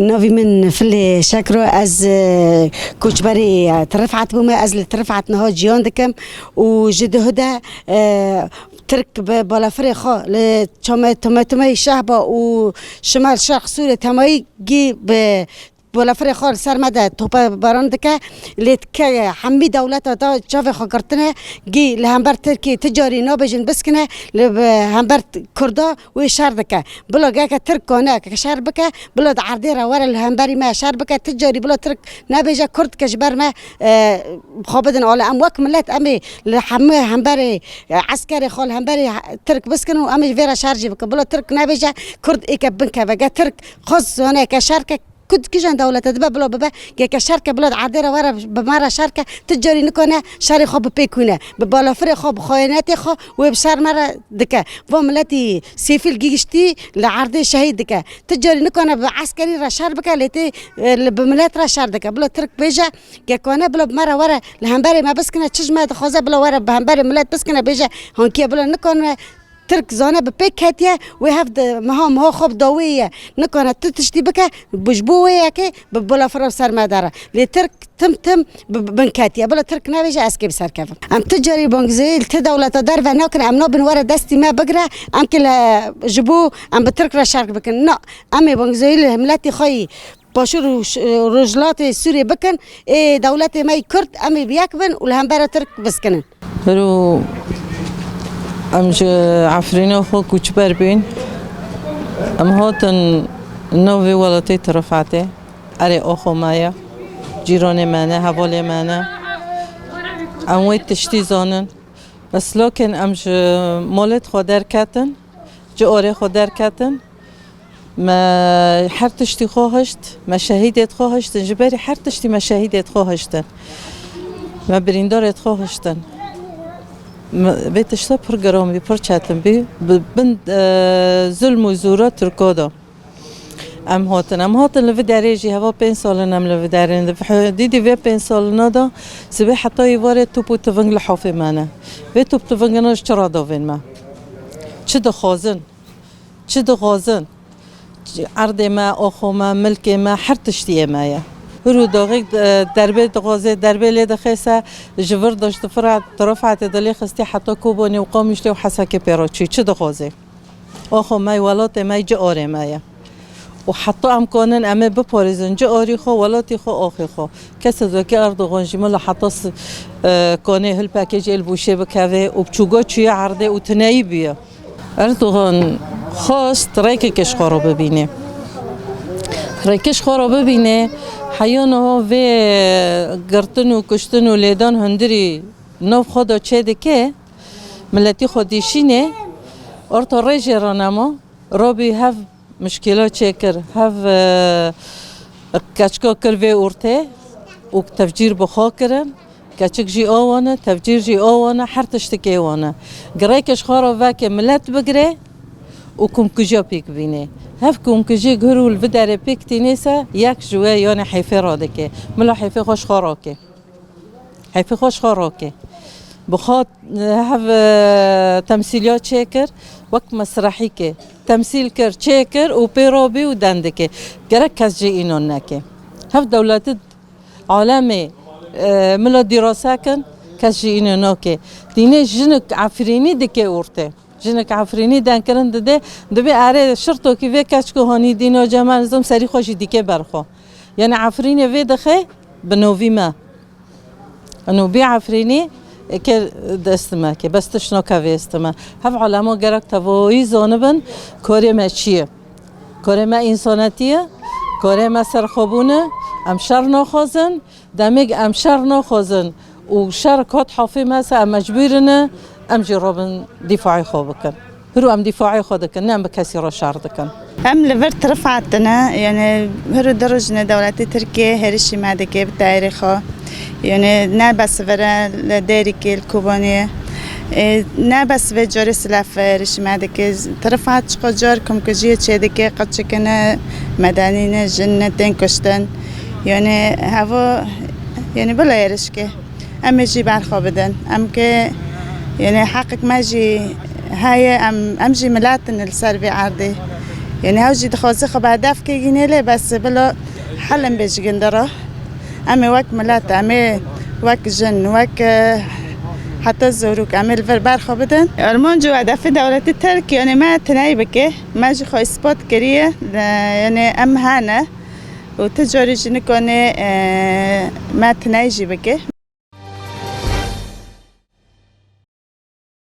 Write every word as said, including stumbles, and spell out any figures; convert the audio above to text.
Navê min Filê Şekro, ez, e, koçberê, e, Tirifat bûme, ez li Tirifat niha ciyan dikim û ji duhu de, e, Tirk bi balafirê xwe li çame-, Tometomeyê Şehba û şimal şerq Sûrê temayî gî bi balafirê xwe li ser me de topebaran dike. Lê ke hemî dewleta da çavê xwe girtine, gî li hember Tirkiyê ti carî nabêjin biskine, li bi hember Kurda wê şer dike. Bila geke Tirk kane ke şer bike, bila di erdê re were li hemberî me şer bike, ti carî bila Tirk nebêje Kurd ke ji ber me, e, xwe bidin ale. Em wek milet em ê li hemû hemberê, e, eskerê xwe li hemberê Tirk biskin û em ê ji vê re şer jî bikin. Bila Tirk nebêje Kurd ê ke binkeve. Ge Tirk xwest zane ke şer ke, Kurd kijan dewlete dibe bila bibe, geke şer ke bila di erdê re were bi me re şer ke, ti carî nikane şerê xwe bi pêk wîne. Bi balafirê xwe, bi xayanetê xwe wê bi şer me re dike. Va miletî sêfîl gihiştî li erdê şehîd dike. Ti carî nikane bi eskerî re şer bike, lê tê, e, li, bi milet re şer dike. Bila Tirk bêje, gekane bila bi me re were li hemberê me biskine, çi ji me dixwaze bila were bi hemberê milet biskine, bêje hankiye bila nikane Tirk zane bi pêk ketiye, wê hev di meha meha xwe bi dawê ye. Nikane tu tiştî bike, bi ji bo wê yekê bi balafira ser me dere. Lê Tirk tim tim bi, bi bin ketiye. Bila Tirk nebêje ez kê bi ser kevim. Em ti carî bangzeyî li ti dewleta derve nakin, em nabin were destî me bigire, em kê li, ji bo em bi Tirk re şerk bikin. Na, em ê bangzeyî li miletî xwe yî Başûr û ş-, Rojhilatê Sûriyê bikin, ê dewletê me yî Kurd, em ê bi yek bin û li hembera Tirk biskinin. Hiro em ji Efrîna xwe koçber bîn. Em hatin nav vê welatê Tirifatê. Erê oxo me ye. Cîranê me ne, hevalê me ne. Em wê tiştî zanin. Bes lakin em ji malêt xwe derketin, ji orê xwe derketin. Me her tiştî xwe hişt, me şehîdêt xwe hiştin, ji berî her tiştî me şehîdêt xwe hiştin. Me birîndarêt xwe hiştin. Me, vê tişta pir giran bî, pir çetin bî. Bi bin, e, zulm û zûra Tirka de em hatin. Em hatin li vî derê jî, heva pênc sal in em li vî derê ne. Di hudûdê vê pênc salina de sibê heta êvarê top û tiving li hafê me ne. Vê top tivingina ji çi re davên me? Çi dixwazin? Çi dixwazin? Erdê me, oxo me, milkê me, her tiştî yê me ye. Hir û daxik, e, derbê dixwaze, derbê lê dixe se, ji vir de ji Tirifat, Tirifatê de lê xistî heta Kobanê û Qamişlê û Hesekê pê re çû. Çi dixwaze? Oxo me, welatê me, ciarê me ye. Û heta em kanin em ê biparêzin ciarî xwe, welatî xwe, axê xwe. Kesê wekî Erdogan jî mila heta s-, e, kanê hilpekê jî êl bûşê bikeve û biçûga çûye erdê û tineyî bûye. Erdogan xwest rêkeke ji xwe re bibîne. Rêkê ji xwe re bibîne, heya niha vê girtin û kuştin û lêdan hundirî nav xwe de çêdike, miletî xwe dîşîne, orta rêjê re nema, rabî hev mişkîla çêkir, hev, e, keçika kir vê ortê û tevcîr bi xwe kirin. Keçik jî a wan e, tevcîr jî a wan e, her tiştikê wan e. Girêke ji xwe re veke milet bigire û komkujiya pêk bîne. Hev komkujiyê gihir û li vî derê pêk tîne se, yek ji we yanê heyfê radike. Mila heyfê xwe ji xwe rake. Heyfê xwe ji xwe rake. Bi xwe, e, hev, e, temsîliya çêkir, wek mesrehî ke. Temsîl kir, çêkir û pê rabî û dendike. Gerek kes jî înan neke. Hev dewletî Alemê, e, mila dîrase kin, kes jî îne nake. Dîne jinik Efrînî dike orte. Jinik Efrînî dengkirin dide, dibê erê şirtokî vê keçko hanî dîno cemal zim serî xwe jî dike berxwe. Yani Efrînê vê dixe bi novî me. Eno bî Efrînî, e, ke dest me, ke bes tişt nake vê est me. Hev alema gerek tevoyî zanibin, korê me çi ye? Korê me însanetî ye, korê me serxwebûn e, em şer naxwazin, demêk em şer naxwazin û şer kat hafê me se em mecbûr ne, em jî rabin dîfaê xwe bikin. Hiro em dîfaê xwe dikin, ne em bi kesî re şer dikin. Em li vir tirif hatine, yani hiro du roj ne dewletê Tirkiye hêrişî me dike bi tayarê xwe. Yani ne bes vir e li Dêrikê, li Kobaniyê. E, ne bes vê carê silaf hêrişî me dike. Tirif hat çiqo car komkujiyê çê dike, qeçikine, medenî ne, jin ne, tên kuştin. Yani hevo, yani bila hêrişke. Em ê jî berxwe bidin. Em ke, yani heqek me jî heye, em, em jî milet in li ser vê erdê. Yanî hew jî dixwaze xwe bi hedefkê gînê lê bes bila helim bê ji ginde re. Em ê wek milet, em ê wek jin, wek, e, heta zorok, em ê li vir ber xwe bidin. Armanc û hedefê dewletî Tirk, yanî me tinayî bike. Me jî xwe îspat kiriye, e, yanî em hene û ti carî jî nikane, e, me tinayî jî bike.